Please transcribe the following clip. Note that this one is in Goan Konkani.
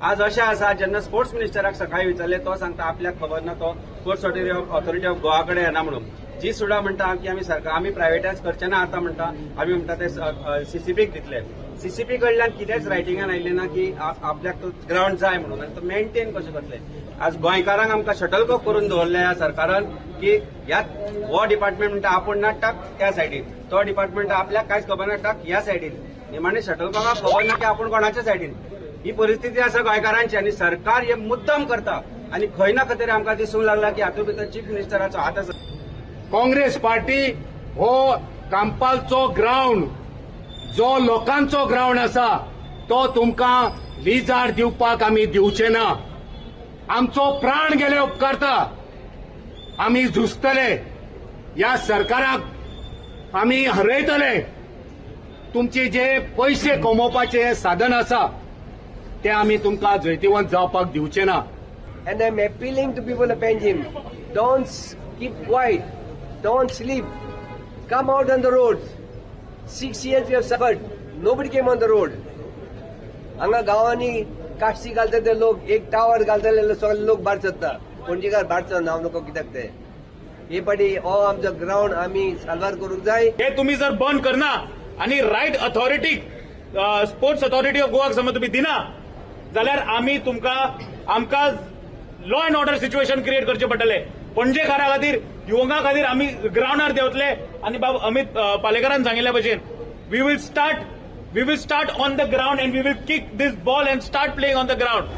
आज अशें आसा, जेन्ना स्पोर्ट्स मिनिस्टराक सकाळी विचारलें, तो सांगता आपल्याक खबर ना, तो स्पोर्ट्स ऑथॉरिटी ऑफ गोवा कडेन येना म्हणून. जीसुडा म्हणटा की आमी सरकार, आमी प्रायव्हेटायज करचे ना आतां म्हणटा, आमी म्हणटा ते सीसीपीक दितले. सीसीपी कडल्यान कितेंच रायटिंगान आयलें ना की आपल्याक तो ग्रावंड जाय म्हणून आनी तो मेंटेन कशें करतले. आज गोंयकारांक आमकां शटलकॉक करून दवरले ह्या सरकारान की ह्या हो डिपार्टमेंट म्हणटा आपूण ना, टाक त्या सायडीन. तो डिपार्टमेंट आपल्याक कांयच खबर ना, टाक ह्या सायडीन. निमाणे शटलकॉकाक खबर ना की आपूण कोणाच्या सायडीन. ही परिस्थिती आसा गोंयकारांची आनी सरकार हे मुद्दम करता आनी खंय ना खंय तरी आमकां दिसूंक लागला की हातूंत भितर चीफ मिनिस्टराचो हात आसा. काँग्रेस पार्टी हो कांपालचो ग्रावंड, जो लोकांचो ग्रावंड आसा, तो तुमकां लिजार दिवपाक आमी दिवचे ना. आमचो प्राण गेले उपकारता, आमी झुजतले, ह्या सरकाराक आमी हरयतले. तुमचे जे पयशे कमोवपाचे साधन आसा, ते आमी तुमकां जैतिवंत जावपाक दिवचे ना. And I'm appealing to people of Panjim, don't keep quiet, don't sleep, come out on the roads. 6 years we have suffered, nobody came on the road. हांगा गांवांनी काश्टी घालता ते लोक, एक टावर घालतले, सगळे लोक भायर सरता. पणजेकार भायर सरना, हांव नको कित्याक ते. हे पाटी हो आमचो ग्रावंड आमी साल्वार करूंक जाय. हे तुम्ही जर बंद करना आणि right authority, sports authority of गोवाक समज तुम्ही दिना जाल्यार आमी तुमकां, आमकां law and order situation create करचे पडटले. पणजेकारा खातीर, युवकां खातीर आमी ग्रावंडार देंवतले आनी बाब अमित पालेकारान सांगिल्ल्या भशेन we will start on the ground and we will kick this ball and start playing on the ground.